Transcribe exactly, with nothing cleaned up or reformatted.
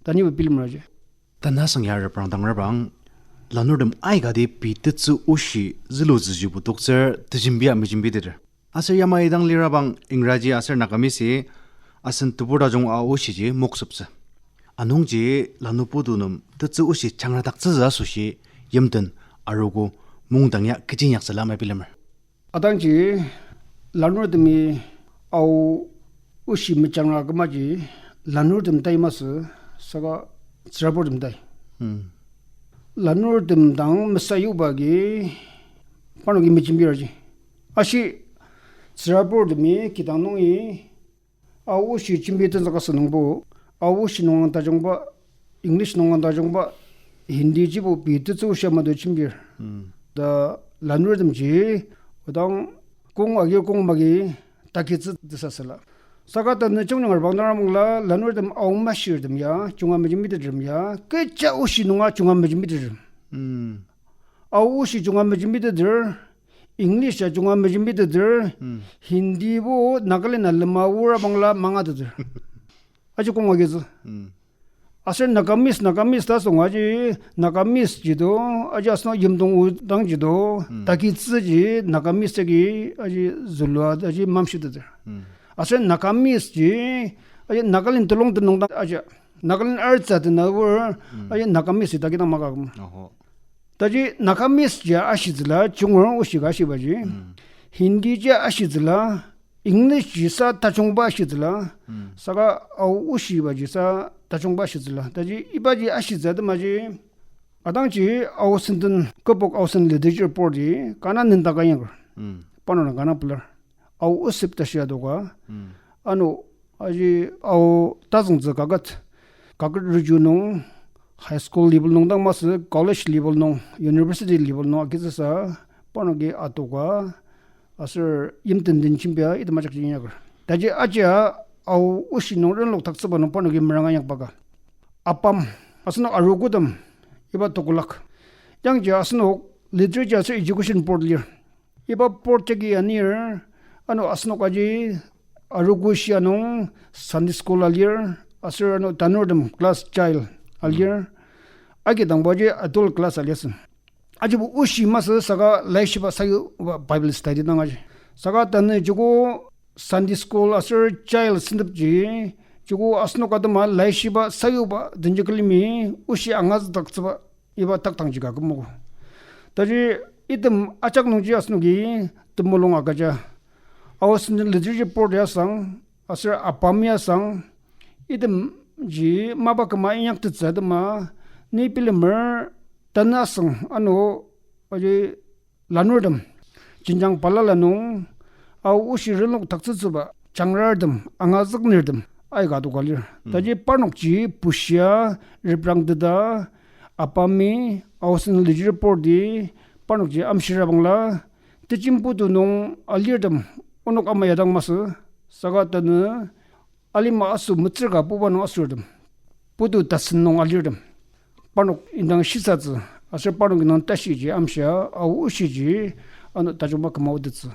Tanübo bilemraji. Tanü asang ya reprang dang rebang, lanurtem aikati pei tetsü oshi zülutsüjibo toktsür tejembia mejembiteter. Aser yamai dang lirabang Ingraji aser Nagamese asen tebur tajung a oshiji moksüptsü. Anungji lanu putu nem tetsü oshi changradaktsütsü asoshi yimten arogo mungdang ya kechi inyaktsüla mai bilemer. Atangji lanurtemi ao oshi mechangra kümaji lanurtem tai masü saka tsüraburtem tai. Lanurtem dang mesayuba agi parnoki mejembirji. Ashi tsüraburtemi kidang nungi ao oshi jembi tenzüka asünungbo, ao oshi nungang tajungba, English nungang tajungba, Hindi jibo pei tetsü oshi ama to jembir. Ta lanurtemji, odang kong agi kong magi takitsü tesasüla. Saka tanü jungjunga reprang dang rebangla lanurtem ao mashirtem ya, junga mejembitetertem ya, kecha oshi nunga junga mejembitetertem. Ao oshi junga mejembiteter, English ya junga mejembiteter, Hindi bo Nagaland a lema o rebangla mangateter. Aji kong agitsü. Aser Nagamese, Nagamese ta asünung aji, Nagamese ji to, aji asenok yimdong odang ji to, takitsüji Nagamese jagi aji zülua aji mamshiteter. Aser Nagamese ji, aji Nagaland telung tenüng dang aji, Nagaland artsü tenüng aor, aji Nagamese ji takidang maka kümer. Taji Nagamese ji ashitsüla, jungur oshi ka ashibaji. Hindi ji ashitsüla, English ji sa tajungba ashitsüla, saka ao oshibaji sa tajungba ashitsüla. Taji ibaji ashitsü atemaji, atangji Ao Senden kübok Ao Sen Literature Board-i kanga nendaka inyaker. Parnok dang kanga pelar. Ao Osip ta shia adoka. Ano aji ao tazüngtsü kaket, kaket riju nung, high school level nung dang masü, college level nung, university level nung agitsüsa, parnoki adoka, aser yimten den jembia item ajakji inyaker. Taji ajia Ao oshi nung renlokdaktsüba nung parnoki meranga inyakba ka. ABAM, asenok arogotem, iba tokolak. Yangji asenok Literature aser Education Board lir. Iba board jagi anir, ano asenok aji arogo shia nung Sunday school alir, aser ano tanurtem class child alir, agi dangbo aji adult class aliasü. Ajibo oshi masü saka laishiba sayuba Bible study dang aji. Saka tanü joko Sunday school aser child sentepji, joko asenok atema laishiba sayuba denji külemi oshi angazükdaktsüba iba takdangji ka kümogo. Taji item ajak nungji asenoki temulung agüja. Ao Senden Literature Board ya sang, aser ABAM ya sang, itemji mapa küma inyaktettsü atema, ni bilemer tanü asüng ano aji lanurtem, jenjang balala nung, Ao oshi renlokdaktsütsüba jangrartem, angazüknürtem aika adoka lir. Taji parnokji bushia reprangteta, ABAM-i, Ao Senden Literature Board-i, parnokji amshira bangla, tejen putu nung alirtem, onok ama ya dang masü, saka tanü, alima aso metsür ka buba nung asortem, putu tasen nung alirtem, parnok indang shisatsü, aser parnok indang tashiji amshia, Ao oshiji, ano tajungba küma aotettsü.